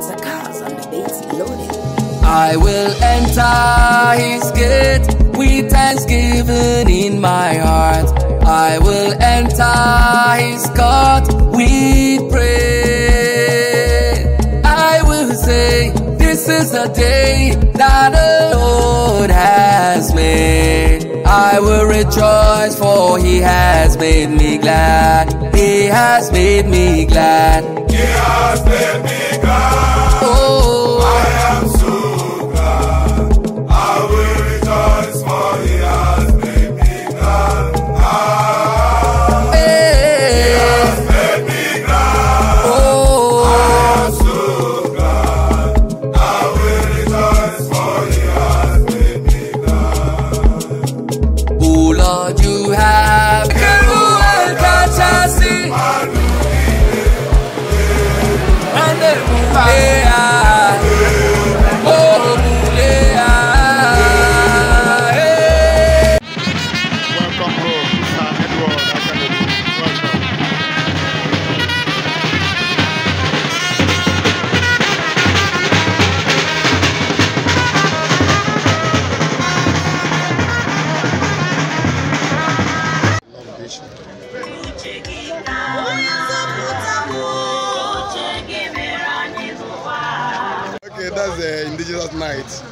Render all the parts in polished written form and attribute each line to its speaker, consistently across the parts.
Speaker 1: It's a cause on the beats loaded.
Speaker 2: I will enter his gate with thanksgiving in my heart. I will enter his court with praise. I will say, this is the day that the Lord has made. I will rejoice, for he has made me glad. He has made me glad.
Speaker 3: He has made me glad.
Speaker 2: Oh,
Speaker 3: I am so glad. I will rejoice, for he has made me glad. Ah,
Speaker 2: hey.
Speaker 3: He has made me glad.
Speaker 2: Oh,
Speaker 3: I am so glad. I will rejoice, for he has made me glad.
Speaker 2: Oh Lord, you have
Speaker 4: Welcome home, Sir Edward Akanegbu. Welcome. Love Bishop. Okay, that's the Indigenous Night.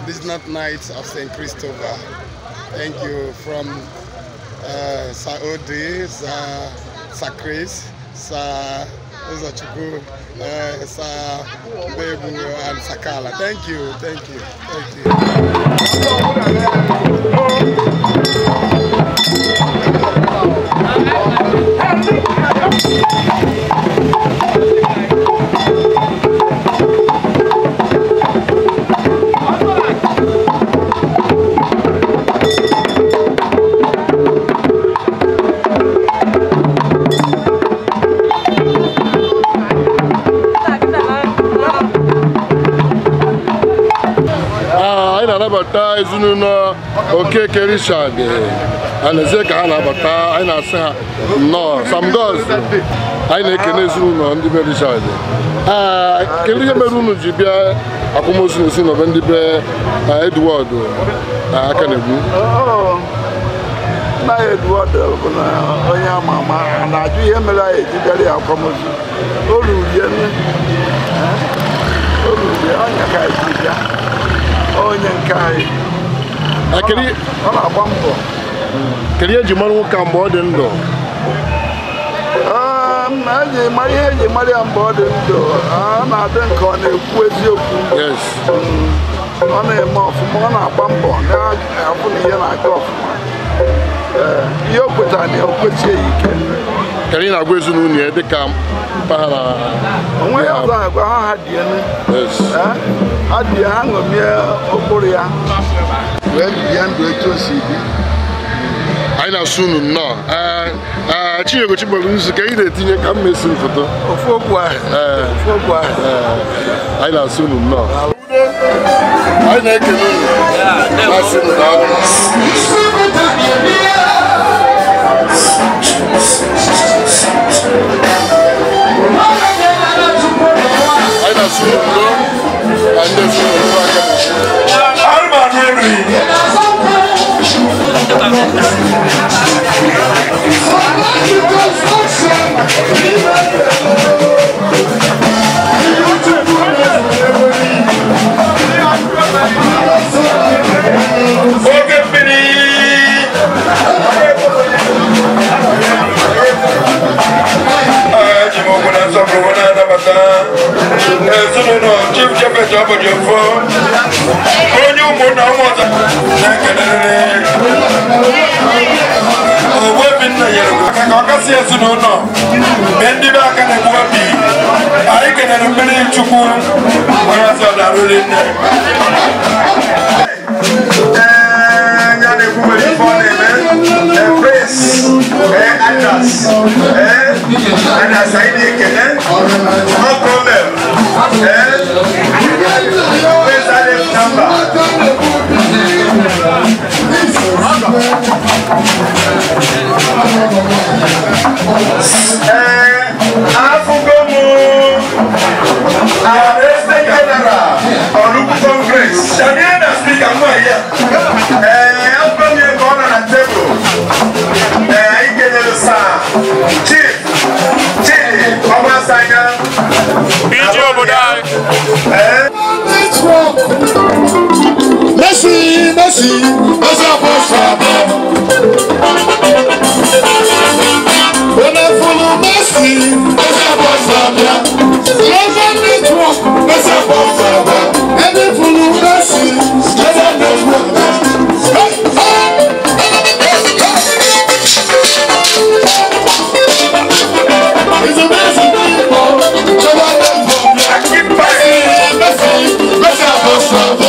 Speaker 4: Indigenous Night of St. Christopher. Thank you from Sir Odi, Sir Chris, Sir Uzochukwu, Sir Bebu, and Sakala. Thank you, thank you, thank you.
Speaker 5: Anyị na-anabata ezinụlọ Okeke Richard anaeze ka ha na-abata. Anyị na-asị ha nnọọ. Sam Gods, anyị na-ekene ezinụlọ ndị be Richard. Ee, kedu ihe mere unu ji bịa akwamozu na ezinụlọ be ndị be Edward Akanegbu?
Speaker 6: Nna ya Edward bụ na onye ama ama a na-ajụ ihe mere anyị eji bịara ya akwamozu. O ruru ya nne. O ruru ya, ọnya ka anyị ji bịa. Onye nke anyị. Ọ na-agba mbọ.
Speaker 5: Kedu ihe eji mara nwoke a mgbe ọ dị ndụ?
Speaker 6: Ihe eji mara ya mgbe ọ dị ndụ, ọ na-adị nke ọ na-ekwu eziokwu.
Speaker 5: Yes.
Speaker 6: Ọ na-eme ọfụma, ọ na-agba mbọ, na-afụ na ihe na-aga ọfụma. Ihe o kwetara na o kwetie ya ike.
Speaker 5: Kedu ihe na-agwa ezinụlọ ya dịka mpaghara?
Speaker 6: Onwe ya ọzọ agwa ha ha dị elu.
Speaker 5: Yes.
Speaker 6: Ha dị ha ṅomie ụkpụrụ ya wee bie ndụ etu o si bi.
Speaker 5: Anyị na-asụ unu nnọọ. Chinyere Chigbolu nzu ka ị na-etinye ka m mesi foto.
Speaker 6: Ofu okwu ahụ. Ofu okwu ahụ.
Speaker 5: Anyị na-asụ unu nnọọ. Anyị na-ekele unu. Na-asị unu daalụ. Anyị na-asụ unu nnọọ. Na ndị ezinụlọ Akanegbu.
Speaker 3: Oge mmiri. Eji m okwu na nsọpụrụ na-anabata ezinụlọ Chief Jafet Obojiofo, onye ụmụnna ụmụọzọ na-ekelere Ogbuebi nna nyere aka ka ọ kasị ezinụlọ mgbe ndị be aka na-egbu obi. Anyị kelere mmiri Chukwu onye ọzọ darụli nne. Ya na-ekwu nwere ife ọ na-eme. Prince Adas, Adas, anyị na-ekele no problem. Prince Alex number. Afụgo m
Speaker 5: Messi, Messi, Messi apostle. When I follow Messi, Messi apostle. Never network, Messi apostle. And they follow Messi, Messi network. It's a Messi people. Messi, Messi, Messi apostle.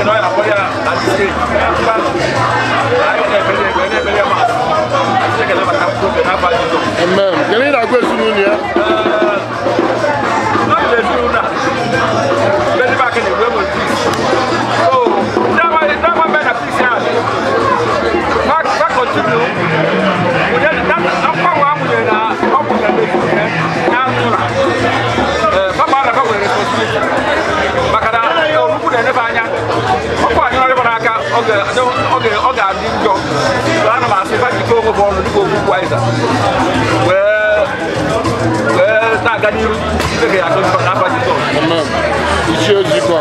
Speaker 7: Chineke na ọ na-akpọ ya na steeti anyị na-ekpere ekpere na-ekpere ya ma Chineke nabata mkpụrụ obi n'afọ Jizọs.
Speaker 5: Amen. Kedu ihe na-agwa ezinụlọ ya?
Speaker 7: Ọ bụ ezinụlọ a mgbe ndị be aka na-egbu enwe peace. So ndị ama mbe na peace ahụ fa continue mgbanwe a mụnyere na ọ mụnyere n'ezinụlọ ya na ụlọ papa na fa nwere responsibility maka na olukwu na-enebe anya ọkụ anyị ọrịba n'aka ọ ga-adị njọ. Ana m asị fa jikọọ onwe ha ọnụ dịka okwu Aịza wee na-aga n'iru Chineke ya agọzi fa n'afọ Jizọs.
Speaker 5: Amen. Ichie ojikọ.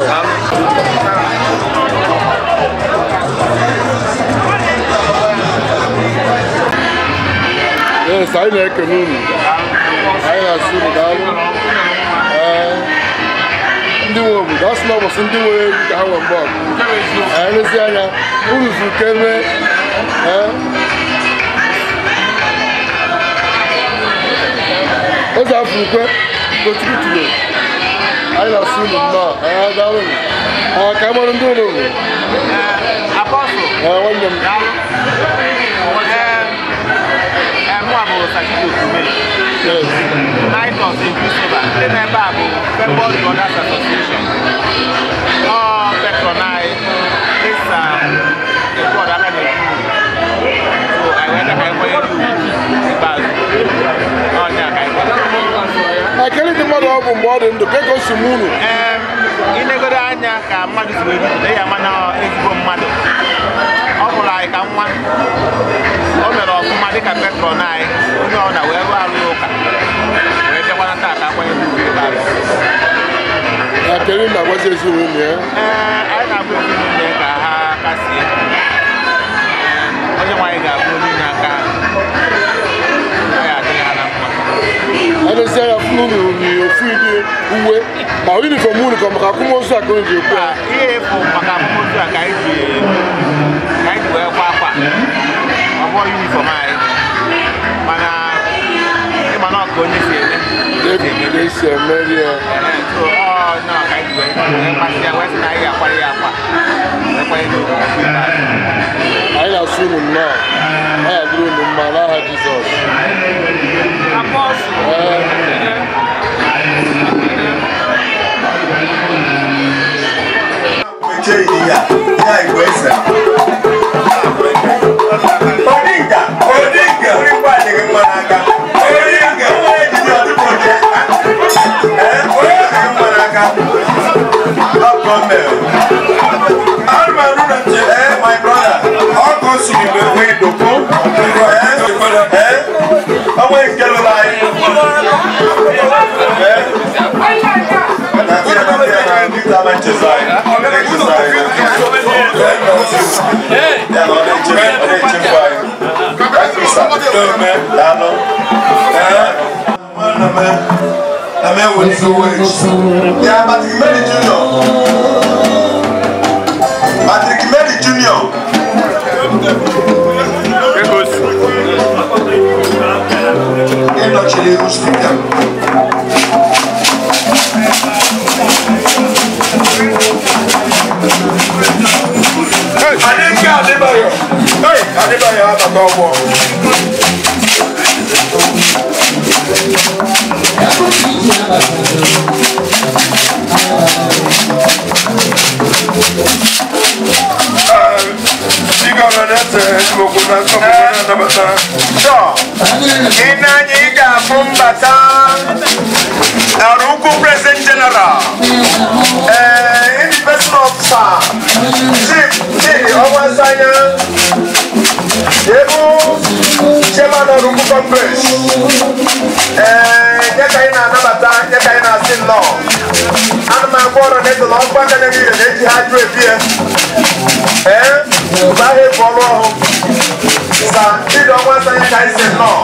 Speaker 5: Yes, anyị na-ekene unu. Anyị na-asị unu daalụ. Ee, ndị nwe obodo, asị na ụbọchị ndị nwere egwu ka ha nwee mgbe ọgụ. Anyị lezi anya, unu zuru ka eme. Ee. Eze Afurukwe, Tochukwu tubelu. Anyị na-asị unu nnọọ. Ee, daalụ. Ee, ka anyị mara ndị ụlọ unu.
Speaker 8: Apostle.
Speaker 5: Ee, nwanne m. Yes.
Speaker 8: Knight of St. Christopher, ndị na-ebe a bụ Pebble Brothers Association. Ọ patron anyị, ịsa ekwu aka na-ekwu. So anyị wee ka anyị kwanyere ugwu ikpeazụ. Ọnya ka anyị kwanyere.
Speaker 5: Ekele dị mmadụ ọ bụ mgbe ọ dị ndụ, ka o si mụ unu.
Speaker 8: Inegodo anya ka mmadụ si wee jupụta ya mana ezigbo mmadụ. Ọ bụrụ anyị ka nwa. O mere ọfụma dịka patron anyị, onye ọ na wee rụọ arụ ya ụka. Wee bịakwana taa ka akwanyere ugwu ikpeazụ.
Speaker 5: Ekele na-agwazi ezinụlọ ya.
Speaker 8: Ee, anyị na-agwa ezinụlọ ya ka ha kasie. Onye nwaanyị ga-abụ onye inye aka. Ọ ya adịrị ha na mma.
Speaker 5: Elezi anya fún unu yi ofu ịdị uwe ma uniform unu ka maka akwamozu a ka unu ji ekwu ya.
Speaker 8: Ihe efu maka akwamozu a ka anyị ji wee kwa akwa. Ọ bụghị uniform anyị. Mana ịma na ọ ka onye si eme.
Speaker 5: Ka esi emeri ya.
Speaker 8: So ọ na ka anyị ji wee masị ya wee sị na anyị ga-akwara ya akwa. Wee kwanyere ugwu ikpeazụ.
Speaker 5: Anyị na-asị unu nnọọ. Ọ ya dịrị unu mma n'aha Jizọs.
Speaker 3: Odinga, Odinga, Odinga, my brother, all goes to the way to go. Yeah, Patrick Meli Jr. Patrick Meli Jr. Ịnọchiri ihu spika. Adéka Adébáyọ̀. Adébáyọ̀ abàtà ọgbọ. Ị ga-afụ mbata Arukwu President General, in the person of Sir Chief Chidi Onwuasanya, Ebu Chairman Arukwu Congress. Nye ka anyị na-anabata, nye ka anyị na-asị nnọọ. Ana m agwa ọrụ na eze na ọkwa aka na-eri na-eji ha jụ ebie. Mgbe ahụ ebu ọrụ ọhụụ. Sir Chidi Onwuasanya ka anyị sị nnọọ.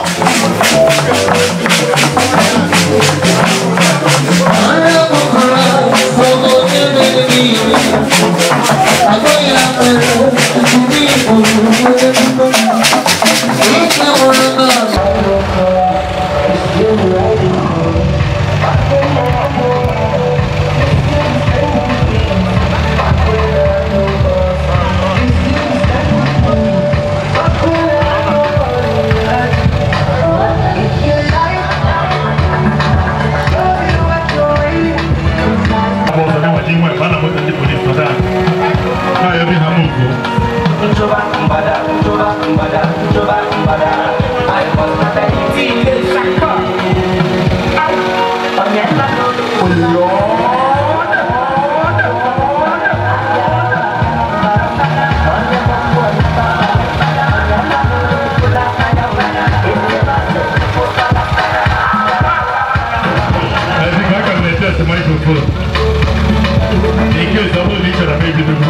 Speaker 3: In case ọ bụrụ na ị chọrọ m ebidogo,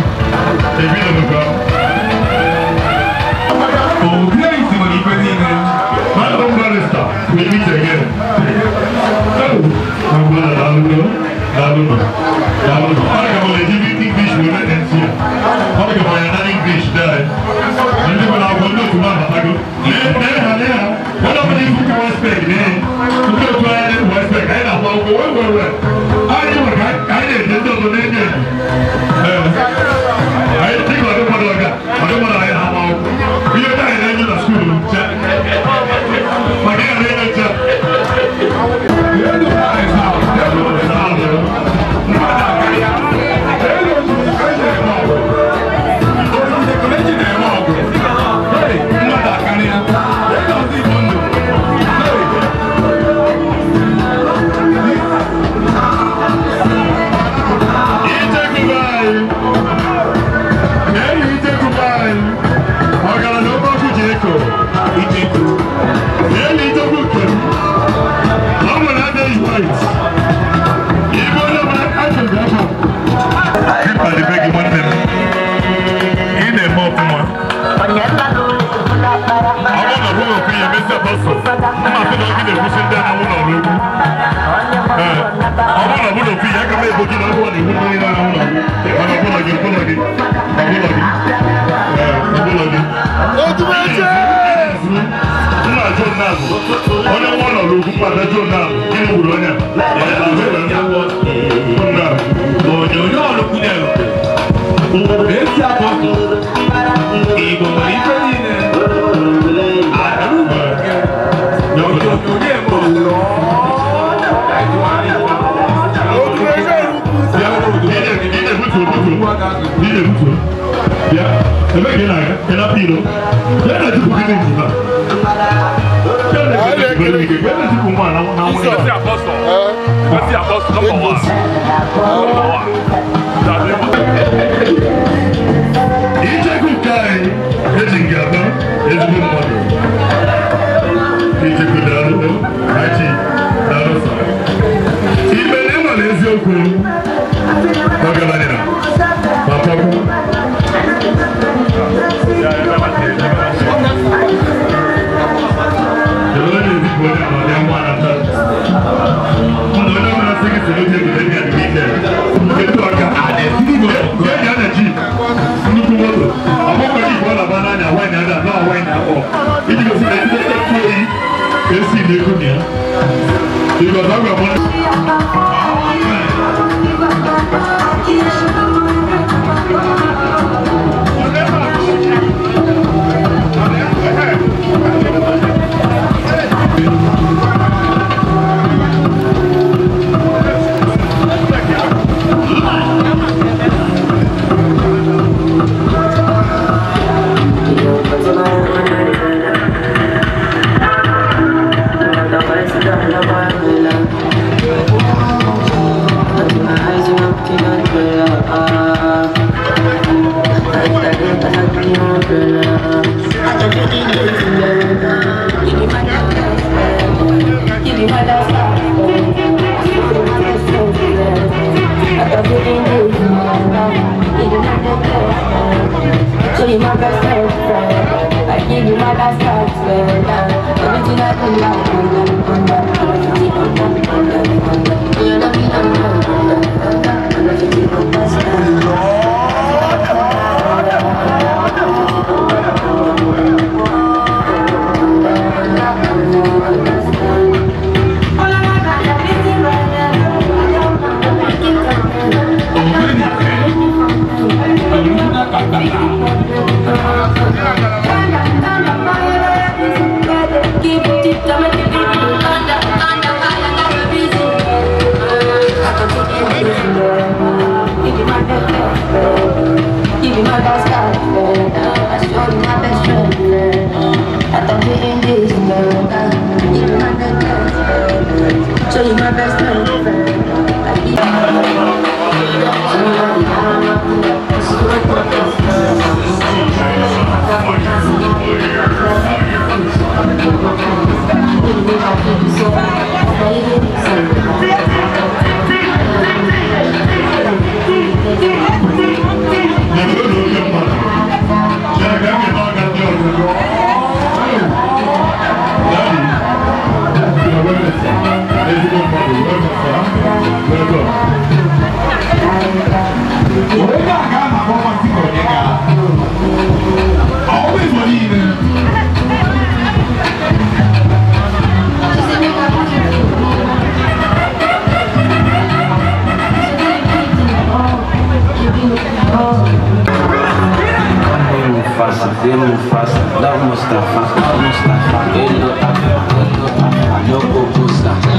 Speaker 3: ebidogo. Madam Barrister, we meet again. Oh, my brother, Daluno, Daluno, Daluno. I can only give you English with an NC. I can only have English there. And people are going to come out. I go, what happened if you can respect me? You can try and respect. I don't know. Wait. I don't know. I didn't know the name. I think I don't want to go. I don't want to have out. You don't have to school.
Speaker 9: Thank you.
Speaker 2: Mufasa, love Mustafa, love Mustafa, hello Afa, hello Afa, no Kokosa.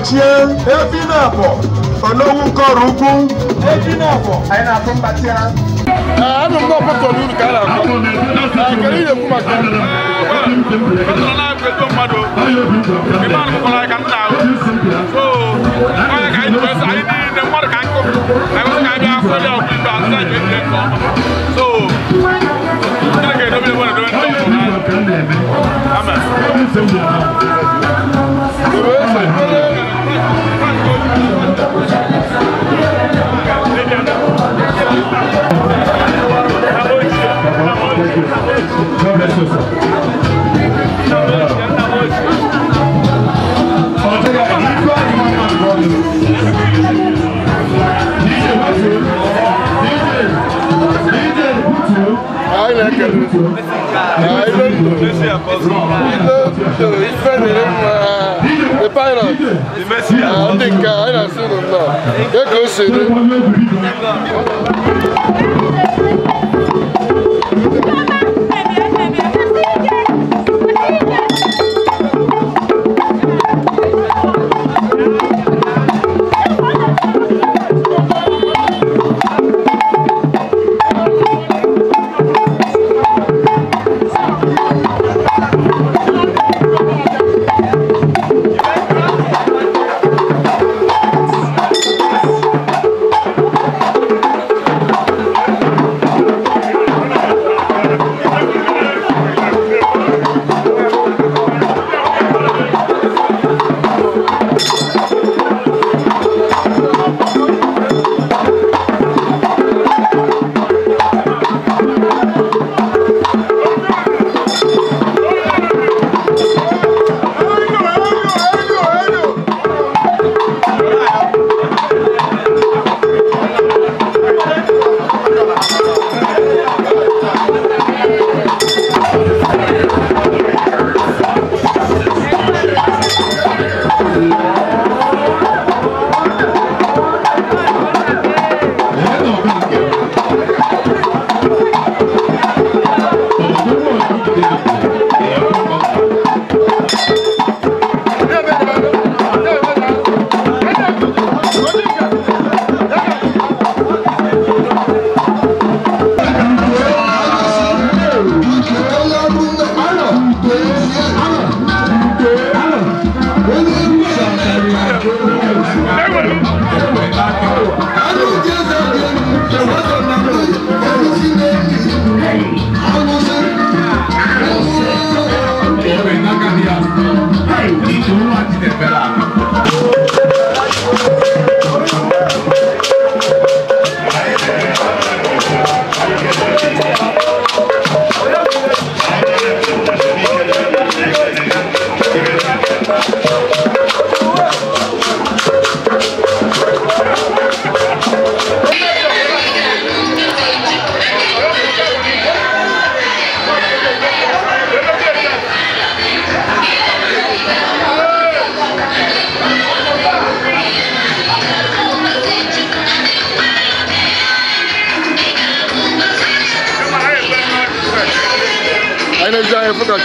Speaker 9: Gbachie efi na-abọ Onowu nke ọrụ ukwu efi na-abọ anyị na-atụ mgbachi ya.
Speaker 5: Anụ m n'ọkpọtọ n'uru ka a na-akọ. Kedu ihe ekwu maka
Speaker 3: God bless you, sir.
Speaker 5: I like it. I don't know. The pilot. I think I don't see them now. They go see them.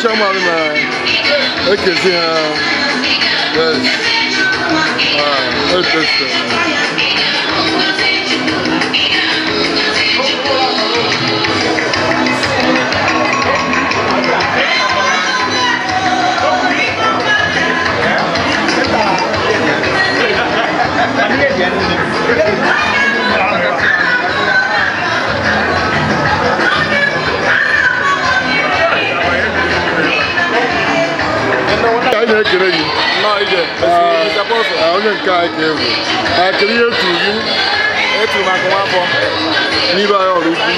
Speaker 5: Chairman ekezi ha. Yes. Interesting. Onye nke anyị ka ewu akịrị ihe etu gị
Speaker 8: etu maka nwafọ
Speaker 5: n'ibe anyị ọrụ ukwu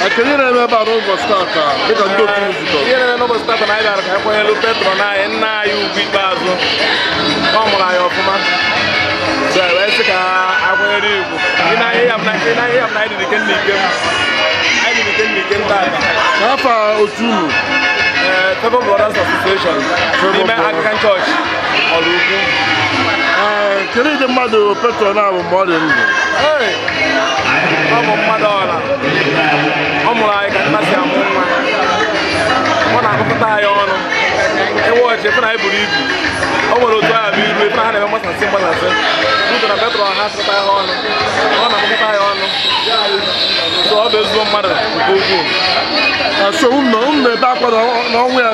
Speaker 5: akịrị na-eme ebe a n'ụbọchị tata dịka ndị otu nzukọ
Speaker 8: ihe na-eme n'ụbọchị tata na anyị bịara ka anyị kwanyelu petron anyị nna anyị ugwu ikpeazụ ọ mụrụ anyị ọfụma so wee sị ka akwanyere igwu ị na-ahịa ya m na anyị dị ike nna ike m anyị dị ike nna ike tata
Speaker 5: n'afọ otu unu
Speaker 8: Favour Brothers Association n'ime Anglican Church ọrụ ukwu.
Speaker 5: Kedu ụdị mmadụ petron ahụ mgbe ọ dị ndụ?
Speaker 8: Ọ bụ mmadụ ọla. Ọ mụrụ anyị ka nna si amụ nwa. Ọ na-akpọkọta anyị ọnụ.
Speaker 7: Ịwọchị efe na anyị buru ibu. O nwere otu agha bụ iru efe na ha na-eme mgbasasị mgbasasị. Ruto na petrol ha chịkọta ha ọnụ. Ọ na-akpọkọta ya ọnụ. So ọ bụ ezigbo mmadụ nke ukwuu.
Speaker 5: So unu na-ebe akwa n'ọnwụ ya.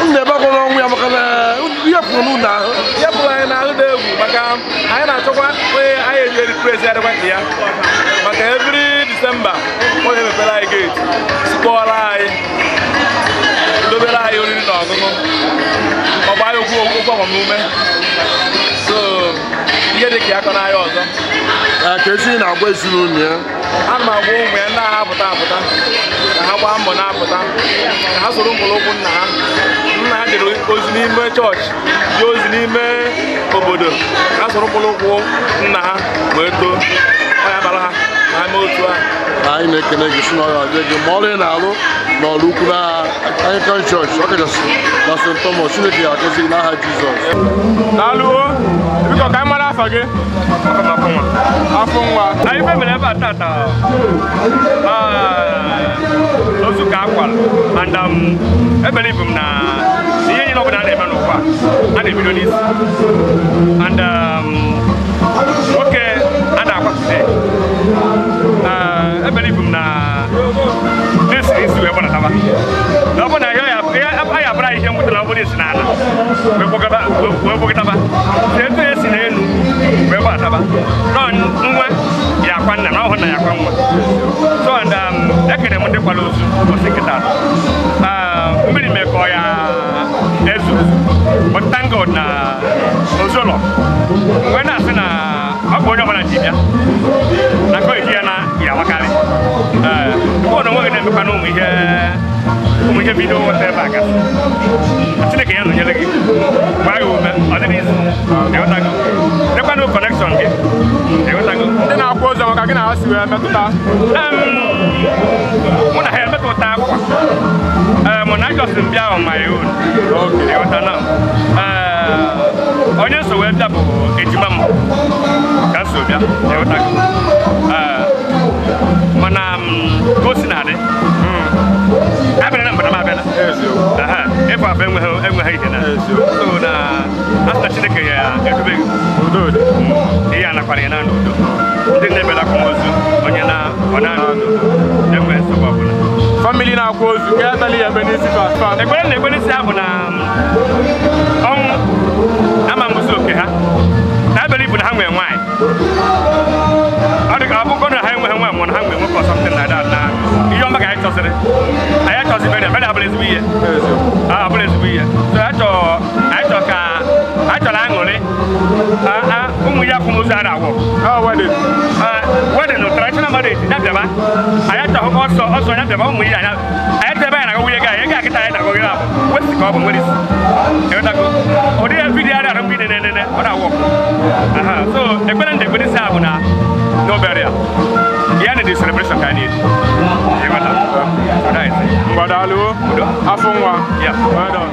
Speaker 5: Unu na-ebe akwa n'ọnwụ ya maka na ihe pụrụ n'ụlọ ahụ.
Speaker 7: Ihe pụrụ anyị n'ahụ dị egwu maka anyị na-achọkwa onye anyị eji eripresi adịkwa ka ya. Maka every December ọ na-emepere anyị geeti, sikpọọrọ anyị, dobere anyị oriri na ọṅụṅụ, ọ gbaa ya okwu agbamume. So ihe dị ka ya akọ n'ahịa ọzọ.
Speaker 5: Ka esi na-agwa ezinụlọ ya?
Speaker 7: Ana m agwa ụmụ ya ndị agha apụta apụta ka ha gbaa mbọ na-apụta, ka ha soro mkpụrụ ụkwụ nna ha. Nna ha jere ozi n'ime chọọchị, jee ozi n'ime obodo, ka ha soro mkpụrụ ụkwụ nna ha wee too. Ọ ya bara ha ma ha mee otu ahụ.
Speaker 5: Anyị na-ekene gị si na ọ ga-adị gị ma ọrụ ị na-arụ n'ọrụ ukwu na Anglican Church, ọkachasị na St. Thomas. Chineke ga-agọzi gị n'aha Jizọs.
Speaker 9: Daalụ o. Biko ka anyị mara afa gị. Afọ nwa.
Speaker 10: Anyị ife mere ebe a tata ozu ka akwara and ebelieve m na ihe niile ọbụla a na-eme n'ụwa a na-ebido n'isi and nwoke a na-akwa today ebelieve m na n'esi isi wee gbanataba na ọ bụ na ya abụra ihe mwute na ọ bụrụ esi n'ala wee gbogotaba etu esi n'elu wee gbanataba nọ nwa ya akwa nna na ọhụ na ya akwa nwa. So and ekere m ndị kwara ozu ụbọchị nkịta mmiri mee ka ọ ya ezu, but thank God na ozu ụlọ mgbe na-asị na ọ bụ onye ọbụla ji bịa na ka eji ya na ya amakarị mgbe na onwe gị na-emekwa na ụmụ ihe bido nweta ebe a gasị. Chineke ya nọnyere gị, gbaa gị ume, ọ dịghị izu, ịghọtago, nekwanụ kọnekshọn gị, ịghọtago.
Speaker 9: Ndị na-akwa ozu maka gị na ha si wee metụta?
Speaker 10: Mụ na ha emetụta akwa. Mụ na just bịa on my own. Ịghọta na onye so wee bịa bụ ejima m ka so bịa, ịghọtago. Mana ka o si na-adị abịala na mbara m abịala. Ịfụ afọ enweghị ihe na so na asị na Chineke ya edube gị ihe anakwara ya na n'udo. Ndị na-ebela akwamozu onye na ọ na-anọ n'udo enweghị nsogbu ọbụla.
Speaker 9: Famili na-akwa ozu ka ekpere ya ekpe n'isi fa.
Speaker 10: Ekpere na ekpe n'isi ha bụ na ọnwụ ama mbụzi oke ha na ebere ibu na ha nwere nwaanyị. Ọ dị ka ọ bụkọ na ha enweghị nwaanyị mana ha nwere nwoke or something like that na ihe ọma ka anyị chọsịrị. Anyị achọzi bere bere abụrụ ezigbo ihe. Abụrụ ezigbo ihe. So anyị chọrọ ka anyị chọrọ aṅụrị ụmụ ya akwamozu a na-awọ. Wedding traditional marriage ya bịaba. Anyị achọghị ọsọ ọsọ ya bịaba ụmụ ya anyị chọrọ ebe anyị na-agụ nwunye gị anyị ga akịta anyị na-agụ gị abụ wesi ka ọ bụ nwere isi. Ịghọtago? Ụdị ya vidiyo a na-arụ mgbe nene ọ na-awọ. So ekpere ndị ekpere isi a bụ na no burial. Ya na the celebration ka anyị na-eji. Ịghọta? So that is it.
Speaker 9: Ngwa daalụ. Afọ nwa.
Speaker 10: Yeah.
Speaker 9: Well done.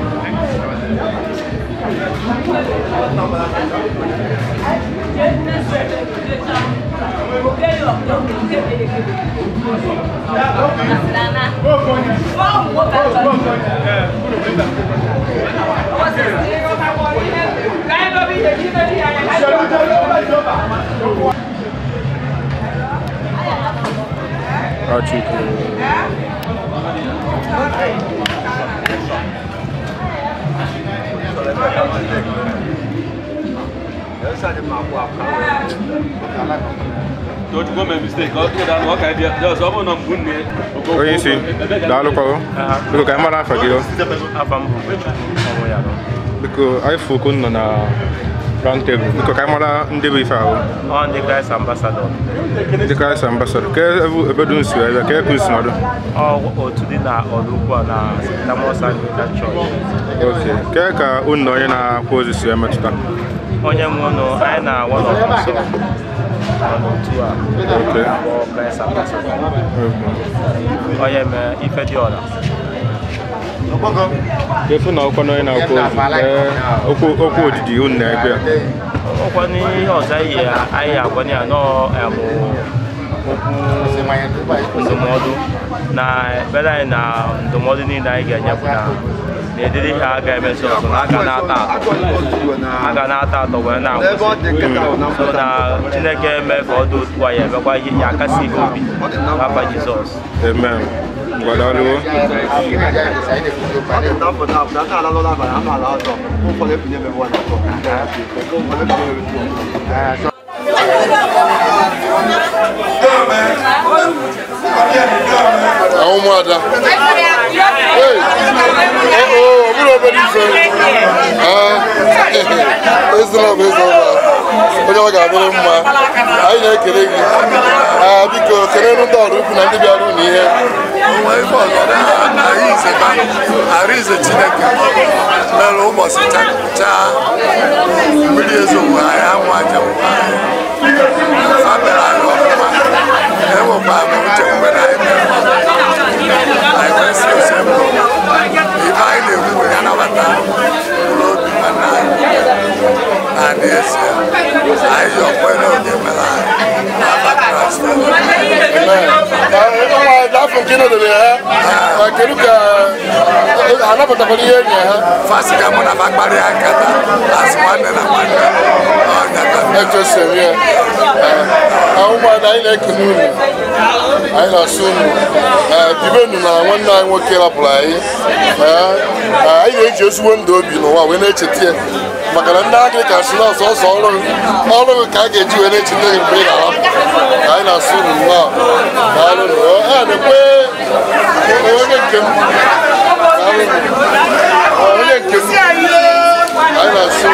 Speaker 11: Onye isi, daalụkwa. Biko ka anyị mara afa gị o. Biko anyị fụ nọ na round table. Biko ka anyị mara ndị bụ ife ahụ.
Speaker 12: Ndị Christ Ambassador.
Speaker 11: Ndị Christ Ambassador. Ke ebe dum si ebe ka eku si nọdụ?
Speaker 12: Otu dị na Ọlụkwu na St. Thomas Anglican Church.
Speaker 11: Okay. Ke ka unu onye na-akwa ozu si emetụta?
Speaker 12: Onye nwe ụnụ anyị na one of us nọ n'otu a na-akpọ Christ Ambassador. Onye mee ife dị ọla.
Speaker 11: Kefu na ọkwa na onye na-akwa ozu okwu odidi unu na-ebe a?
Speaker 12: Ọkwa n'ihe ọzọ anyị agwa ya nọọ okwu ndụmọdụ na ekpere anyị na ndụmọdụ niile anyị ga-enye bụ na Na ediri ihe a ga-emezi ọzọ na aga na-ata atọ. Aga na-ata atọ wee na-akwụsị. So na Chineke eme ka ọ dị otu a ya emekwa ihe ya akasi ihe obi n'afa Jizọs.
Speaker 11: Amen. Ngwadalụ.
Speaker 5: Àwọn ụmụada. Hey! Oh, ọ bụrụ obere ife. Ezina bụ eze ọba. Onye ọ ga-adịrị mma. Anyị na-ekele gị. Biko, kelere ndị ọrụ ukwu na ndị bịara ụlọ ihe.
Speaker 6: Arize Chineke mere ụbọchị chaa mmiri ezogbo anyị anwụ aja anyị fa bịara anyị ọfụma enwekwa m uche mgbe na anyị mere anyị kwesị ose mbụ ife anyị na-ekwu bụ ya nabata mkpụrụ obi nwanne anyị na ndị ezi ya anyị ji ọkwe na onye mere anyị n'afa Kraịst.
Speaker 5: Afọ nke nọdebe ha kedu ka ha nabatakwara ihe enyi ha
Speaker 6: fasị ka mụ na fa kparịa nkata asị nwanne na nwanne
Speaker 5: echesiri ya. Ụmụada anyị na-ekene unu, anyị na-asị unu bibenu na nwanne anyị nwoke rapụrụ anyị. Anyị na-eji ezigbo ndụ obi n'ụwa wee na-echeta ya maka na ndị Anglican si na ọsọsọ ọrụ ka a ga-eji wee na-echeta gị mgbe ị ga-arapụ. Anyị na-asị unu nnọọ, daalụ. Na-ekwe onye nke m, onye nke m, anyị na-asị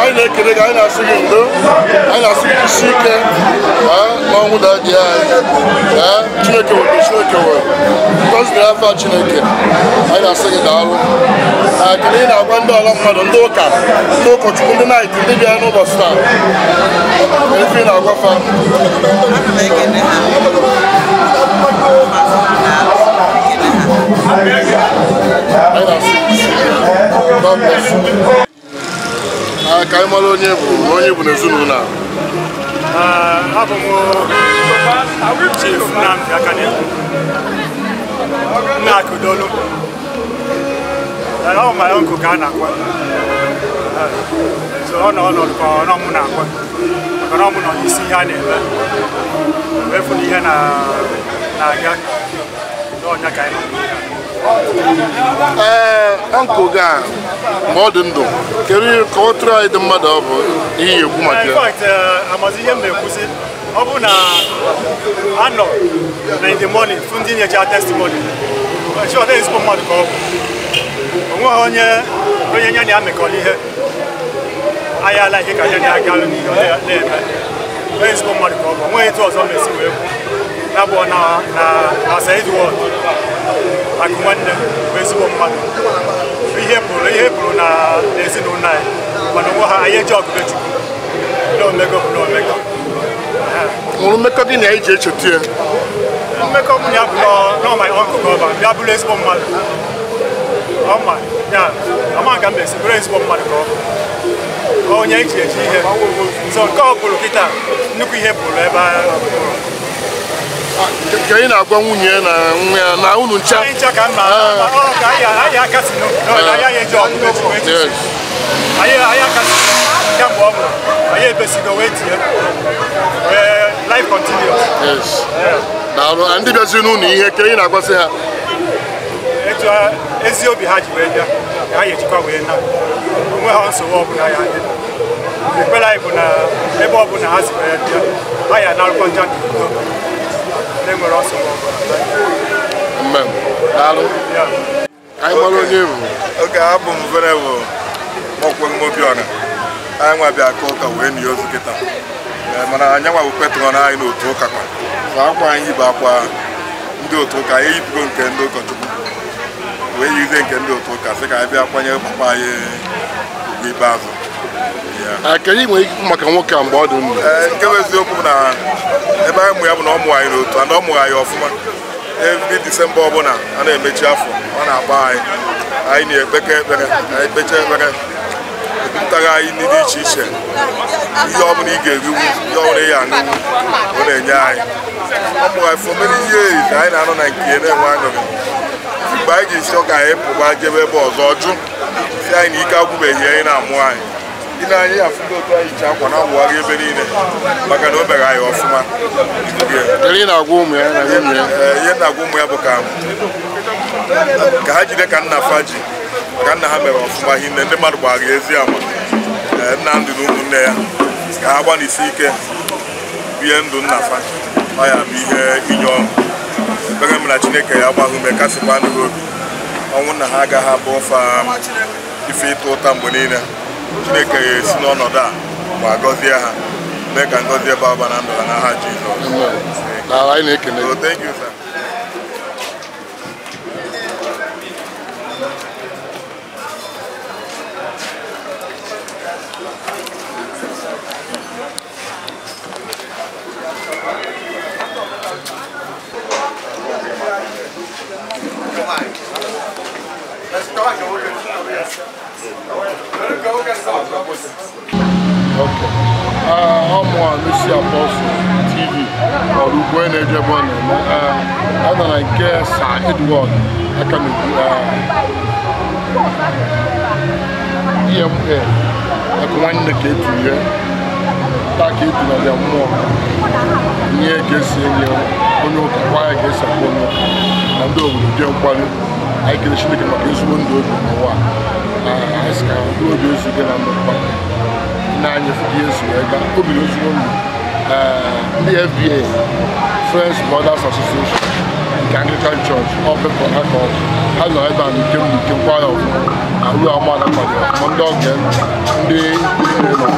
Speaker 5: anyị na-ekele gị, anyị na-asị gị ndo, anyị na-asị gị isi ike n'ọnwụ da-adị anyị. Chineke were, Chineke were ngọzi na afọ Chineke. Anyị na-asị gị daalụ. Kedu ị na-agwa ndị ọla mmadụ, ndị ụka, ndị ụkọchukwu, ndị naịt, ndị bịara n'ụbọchị taa? Ife ị na-agwa fa? Anyị na-asị gị isi ike. God bless you. Ka anyị mara onye bụ onye bụ n'ezinụlọ a.
Speaker 10: Abụ m Chief Nnamdi Akanegwu, nna Akudolu. Ọ my uncle ka a na-akwa. So ọ nọ ọnọdụ ka ọ mụ na-akwa maka na ọ mụ nọ n'isi ihe a na-eme efu na ihe na-aga n'ọnya ka anyị nọ.
Speaker 5: Ee, uncle gị a mgbe ọ dị ndụ, kedu ka ọ tụrụ anyị dị mmadụ ọ bụ ihe ekwu maka ya?
Speaker 10: In fact, amazi ihe m na-ekwuzi ọ bụ na anọ na in the morning fụ ndị nyecha testimony ọ dịghị ezigbo mmadụ ka ọ bụ. O nweghị onye onye ya na ya mekọrọ ihe anyị ala ihe ka ya na ya galụ n'ihe ọ na-eme. Onye ezigbo mmadụ ka ọ bụ, o nweghị etu ọzọ mesi wee kwu na bụ na na Sir Edward Akụ nwanne bụ ezigbo mmadụ. Ihe pụrụ na ezinụlọ anyị mana onwe ha anyị eji ọgụgụ Chukwu na omego bụ na omego.
Speaker 5: Nwụrụ mmekọ gị na ya iji echeta ya?
Speaker 10: Mmekọ mụ na ya bụ nọ my uncle ka ọ bụ bịa bụrụ ezigbo mmadụ. Ọma ya ama ka m esi bụrụ ezigbo mmadụ ka ọ bụ onye eji eji ihe. So nke ọ bụrụ kịta nnukwu ihe pụrụ ebe a.
Speaker 5: Ka ị na-agwa nwunye na nwa ya na unu ncha?
Speaker 10: Anyị ncha ka mma ka anyị akasi na anyị eji ọgụgụ Chukwu echichi. Anyị akasi kemgbe ọ nwụrụ anyị ebesigo wee tie life continues.
Speaker 5: Yes. Daalụ. Ndị bịaziri n'ụlọ ihe ka ị na-agwasị ha?
Speaker 10: Etu ezi obi ha ji wee bịa ka ha ejikwa wee na onwe ha nsogbu ọbụla ya dị. Ekpere anyị bụ na ebe ọbụla ha si wee bịa ha ya anarụkwa ncha n'udo na-enwere nsogbu ọbụla.
Speaker 5: Amen. Daalụ. Anyị mara onye bụ?
Speaker 13: Oge abụ m Venerable Mokwe Obiora. Anyị nwa bịa ka ụka wee nie ozu kịta. Mana anyị nwa bụ patron anyị n'otu ụka kwa. So akwa anyị bụ akwa ndị otu ụka, anyị eyipụgo nke ndị ụkọchukwu wee yizie nke ndị otu ụka sị ka anyị bịa kwanyere papa anyị ugwu ikpeazụ.
Speaker 5: Kedu ị nwere ike maka nwoke a mgbe ọ dị ndụ?
Speaker 13: Nke bụ eziokwu bụ na ebe anyị mụ ya bụ na ọ mụrụ anyị n'otu and ọ mụrụ anyị ọfụma. Every December ọbụla a na-emechi afọ ọ na-agba anyị, anyị na-ekpekọ ekpere, anyị kpechaa ekpere ebupụtara anyị nri dị iche iche, ihe ọbụla ị ga-eriwu, ihe ọbụla ị ga-aṅụwu ọ na-enye anyị. Ọ mụrụ anyị for many years, anyị na-anọ na nke na-enwe aṅụrị. Mgbe anyị ji si ọka anyị pụba jebe ebe ọzọ jụ si anyị na ike agwụbeghị anyị na-amụ anyị. Ị na-anyị afụgo otu anyị ji akwa na-awụgharị ebe niile maka na o mere anyị ọfụma.
Speaker 5: Ihe na-agwa ụmụ ya na nwunye ya?
Speaker 13: Ihe na-agwa ụmụ ya bụ ka ha jide ka nna fa ji maka nna ha mere ọfụma hinne ndị mmadụ gbara ezi ama. Nnamdị na ụmụnne ya ka ha gbanisi ike bie ndụ nna fa ọ ya bụ ihe inye ọṅụ. Ekpere m na Chineke ya gbahụ ume kasịkwa ndị obi. Ọnwụ nna ha agaghị abụ fa ife ịta ụta mgbe niile. Chineke ya esi n'ọnọdụ a ma gọzie ha mee ka ngọzi ebe ọba na ndụ ha n'aha Jizọs. Thank you, sir.
Speaker 5: Ọmụ Lucy Apostle TV ọrụ ugbo na-eje ebe ọ na-eme ọ nọ na nke Sir Edward aka n'ugwu EMA akụ nwanne ka etinye taa ka etinye mmụọ ihe ka esi enye onye ụka kwa ya ka esi akpọ onye ụka na ndị obodo jee nkwari. Anyị kele Chineke maka ezigbo ndụ obi n'ụwa anyị sị ka mkpụrụ obi ezu ike na ndụ na-anya fụ ihe esi wee gaa obi ezigbo ndụ. Ndị FBA Friends Brothers Association nke Anglican Church ọ pepụrụ ha ka ha nọ ebe a n'ike m n'ike nkwa ya ọfụma na ruo amada kwadoro ọfụma ndị ọga ndị ikwu nọ